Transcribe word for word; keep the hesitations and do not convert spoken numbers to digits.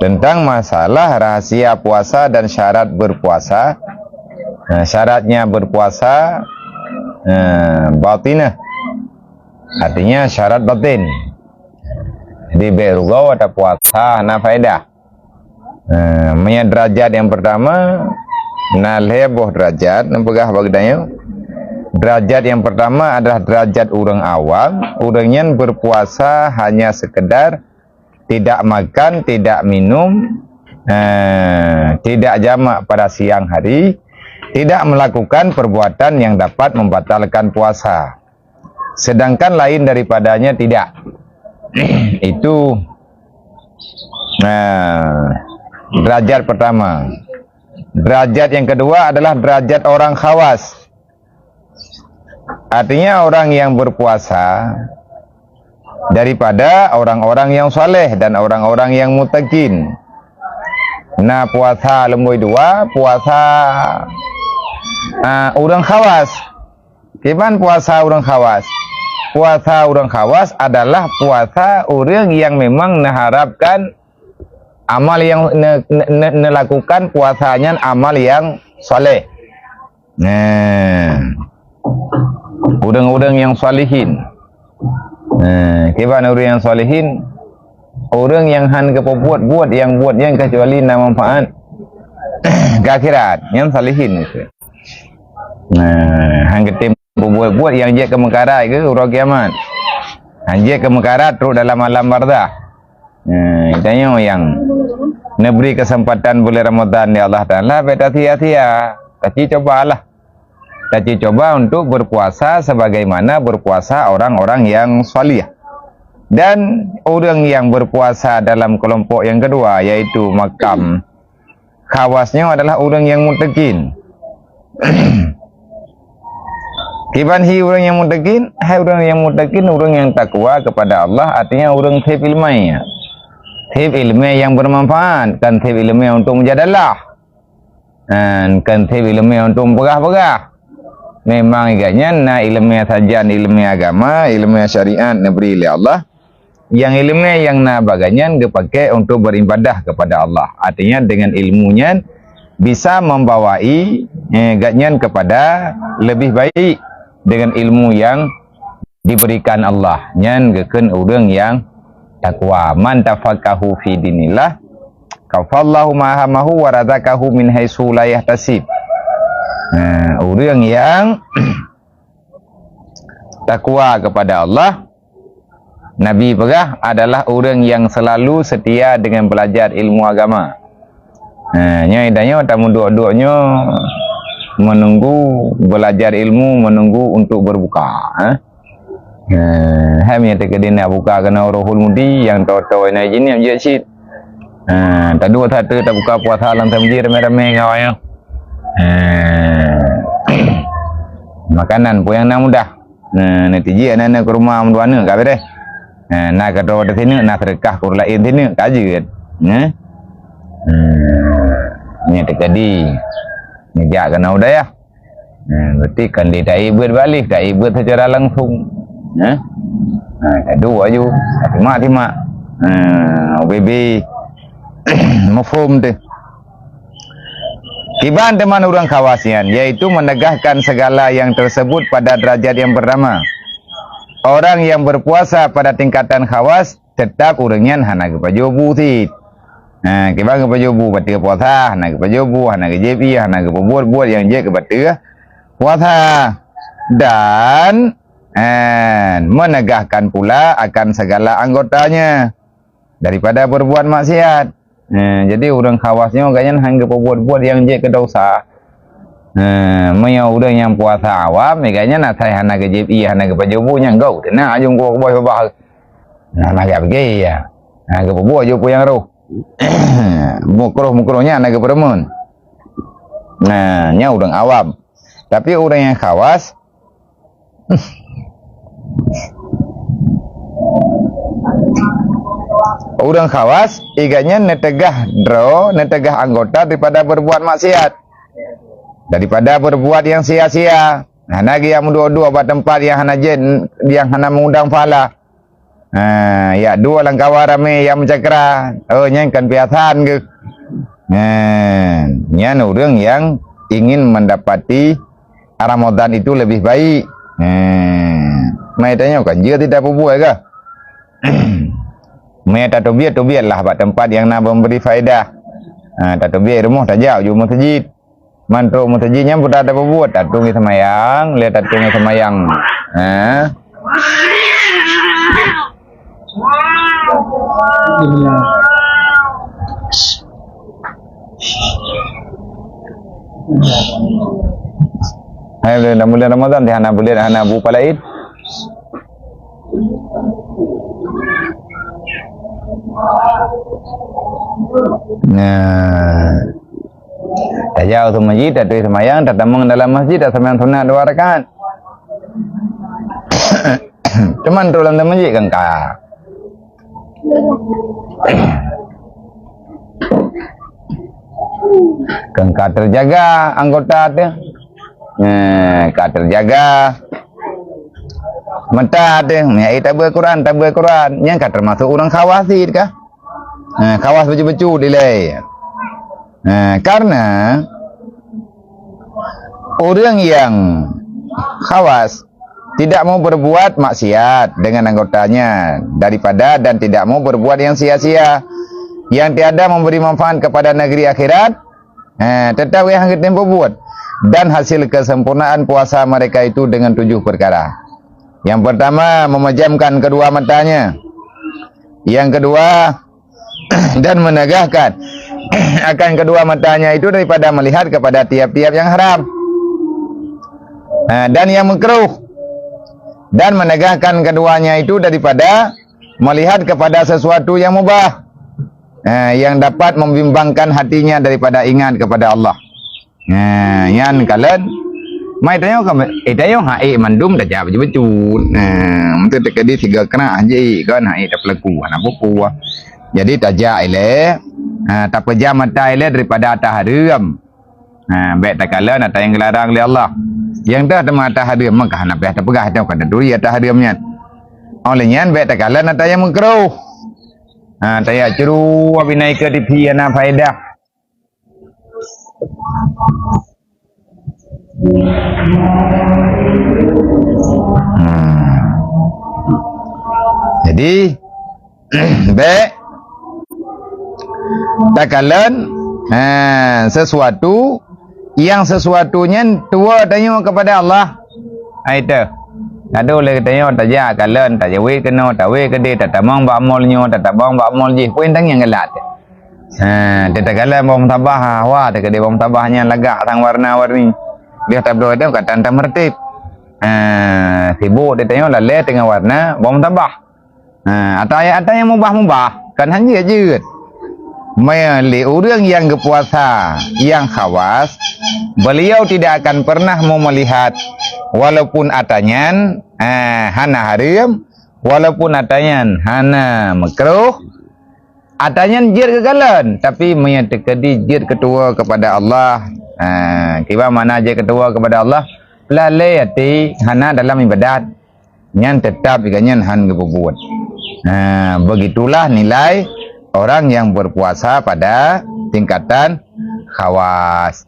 tentang masalah rahasia puasa dan syarat berpuasa. Nah, syaratnya berpuasa, eh, batinah. Artinya syarat batin. Jadi, bèk rugoe ata puasa hana faedah. Eh, meunyo derajat nyang pertama, na lhèe boh derajat, neupeugah bak geutanyoe. Derajat nyang pertama adalah derajat ureuëng awam. Ureuëng nyan berpuasa hanya sekedar tidak makan, tidak minum, eh, tidak jamak pada siang hari, tidak melakukan perbuatan yang dapat membatalkan puasa. Sedangkan lain daripadanya tidak. Itu, eh, derajat pertama. Derajat yang kedua adalah derajat orang khawas. Artinya, orang yang berpuasa daripada orang-orang yang saleh dan orang-orang yang muttaqin. Na puasa leumbôi dua, puasa, ah, ureuëng khawas. Kiban puasa ureuëng khawas? Puasa ureuëng khawas adalah puasa ureuëng yang memang neuharapkan amal yang ne-, ne-, ne-, neulakukan puasa nyan amal yang saleh. Nah, ureuëng-ureuëng nyang salihin. Nah, kiban ureuëng nyang salihin? Ureuëng nyang han geupeubuet-buet nyang buet nyan kecuali na manfaat keu akhirat, nyan salihin. Nah, han geutem peubuet-buet nyang jeuet keu meukarat keu uroe kiamat. Han jeuet keu meukarat trok dalam alam barzakh. Nah, tanyoe nyang neubri keuseumpatan buleuen Ramadhan lé Allah Taala, bèk tasia-sia. Taci cobalah. Taci coba untuk berpuasa sebagaimana berpuasa orang-orang yang salih. Dan ureuëng nyang berpuasa dalam kelompok nyang keudua, yaitu makam khawas nyoe adalah ureuëng nyang muttaqin. Kiban hi ureuëng nyang muttaqin? Hai ureuëng nyang muttaqin, ureuëng nyang takwa kepada Allah, artinya ureuëng theb iéleumé. Theb iéleumé nyang bermanfaat, kan theb iéleumé untuk mujadalah. Kan theb iéleumé untuk peugah-peugah. Memang gobnyan na iéleumé sajan, iéleumé agama, iéleumé syariat neubri lé Allah. Nyang iéleumé nyang na bak gobnyan geupakè untuk beribadah kepada Allah. Artinya, dengan ilmu nyan bisa membawai, eh, gobnyan kepada lebih baik dengan ilmu yang diberikan Allah. Nyan geukheun ureuëng nyang takwa. "Man tafaqahu fi dinillah, kafallahu ma hamahu wa razaqahu min haitsu la yahtasib." Nah, ureuëng nyang takwa kepada Allah, Nabi peugah, adalah ureuëng nyang selalu setia dengan belajar ilmu agama. Ha, nyoe tanyoe tameuduek-duek nyoe menunggu belajar ilmu, menunggu untuk berbuka, ha? Ha, hai meunyoe teukeudi nak buka keunoe Rohul Mudi, nyang toe-toe na jinéb jeuet cit. Ha, taduek that tabuka puasa lam tamji ramé-ramé ngon awak nyoe. Ha, makanan pun nyang na mudah. Nah, neutiji aneuk-aneuk keu rumoh meudua aneuk ka beureh. Nah, na keudroe di sineuk, na seudeukah keu ureuëng laén sineuk ka jeuet. Nah. Hmm. Nyan teukeudi neujak keunoe u dayah. Nah, berarti kan di taibeuet balik, taibeuet secara langsung. Nah. Nah, kadu aju, timak-timak. Nah, U B B. Mafhum teuh. Kiban teuma ureuëng khawas nyan, yaitu menegahkan segala yang tersebut pada derajat yang pertama. Orang yang berpuasa pada tingkatan khawas, tetap ureuëng nyan hana geupajoh bu cit. Ha, kiban geupajoh bu, bateue puasa, hana geupajoh bu, hana geujieb ié, hana geupeubuet-buet nyang jeuet keu bateue puasa. Dan, eh, menegahkan pula akan segala anggotanya daripada berbuat maksiat. Eh, jadi ureuëng khawas nyoe gobnyan han geupeubuet-buet nyang jeuet keu desya. Eh, meunyoe ureuëng nyang puasa awam, gobnyan asai hana geujieb ié, hana geupajoh bu, nyan gob teunak aju kuboh babah. Nah, hana geupiké, ya. Hana geupeubuet aju peue nyang roh. Mukroh-mukroh nyan hana geupeureumeun. Nah, nyan ureuëng awam. Tapi ureuëng nyang khawas, ureuëng khawas, gobnyan neuteugah droe, neuteugah anggota daripada berbuat maksiat, daripada berbuat nyang sia-sia. Hana geujak meuduek-duek bak teumpat nyang hana jeuet, nyang hana meungundang pahala. Ha, yak duek lam kawan ramé nyang meucakra. Oh, nyan kon piasan geuh. Ha, nyan ureuëng nyang ingin mendapati Ramadan itu lebih baik. Ha, mai tanyoe kan jeuet tidak peubuet kah? Meutateubiet, teubietlah bak teumpat nyang na memberi faedah. Ha, tateubiet rumoh tajak uju meuseujid. Man trok meuseujid nyan peue tateubiet, tatueng seumayang, lé tatueng seumayang. Ha? Hai, bulan, bulan Ramadan, di hana bulan, hana bu palaid. Nah. Tajak u masjid, tatui seumayang, tatamong dalam masjid, taseumayang sunat dua rakaat. Cuman trok lam masjid kan ka. Kan ka terjaga anggota teuh. Eh, ka terjaga. Mata teuh, nyan tabaca Quran, tabaca Quran. Nyan ka termasuk ureuëng khawas cit kah? Eh, khawas bacut-bacut ilée. Eh, karena ureuëng nyang khawas tidak mau berbuat maksiat dengan anggotanya daripada dan tidak mau berbuat yang sia-sia, yang tiada memberi manfaat kepada negeri akhirat, eh, tetap yang geutem peubuet, dan hasil kesempurnaan puasa mereka itu dengan tujuh perkara. Yang pertama, memejamkan kedua matanya. Yang kedua, dan menegahkan akan kedua matanya itu daripada melihat kepada tiap-tiap yang haram. Ha, dan yang makruh, dan menegahkan keduanya itu daripada melihat kepada sesuatu yang mubah, ha, yang dapat membimbangkan hatinya daripada ingat kepada Allah. Nah, nyan kalon. Mai tanyoe ka, eh, tanyoe hana ék mandum tajak bacut-bacut. Nah, meunteuk teukeudi sigoe krak jih kon hana ék tapeulaku, hana peue-peue. Jadi tajak ilée, ha, tapejam mata ilée daripada ata hareuem. Ha, bék takalon ata nyang geularang lé Allah. Nyang teuh teuma ata hareuem, maka hana payah tapeugah tanyoe ka taturi ata hareuem nyan. Óh lheueh nyan bék takalon ata nyang makruh. Ha, tajak curu abinai keu T V hana faedah. Hmm. Jadi, bék takalon, ha, sesuatu nyang sesuatu nyan tuwoe tanyoe kepada Allah. Hai teuh. Adoe lé tanyoe tajak kalon, tajaweueb keunoe, taweueb keudeh, tatamong bak mall nyoe, tatamong bak mall jih, peue nyang galak teuh. Ha, teuh takalon boh meutabah, wah, teukeudi boh meutabah nyan lagak sang warna-warni. Lheueh tabloe teuh ka tan-tan meureutéb. Ha, sibuk teuh tanyoe lalée teungoh warna boh meutabah. Ha, ata, ata nyang mubah-mubah, kan hana jeuet-jeuet. Meunyoe lé ureuëng nyang geupuasa nyang khawas, beliau tidak akan pernah mau melihat, walaupun ata nyan, ha, hana hareuem, walaupun ata nyan hana makruh, ata nyan jeuet geukalon, tapi meunyoe teukeudi jeuet keu tuwoe kepada Allah, ha, kiban makna jeuet keu tuwoe kepada Allah, lalée até hana dalam ibadat, nyan teutab gobnyan hana geupeubuet. Ha, begitulah nilai orang yang berpuasa pada tingkatan khawas.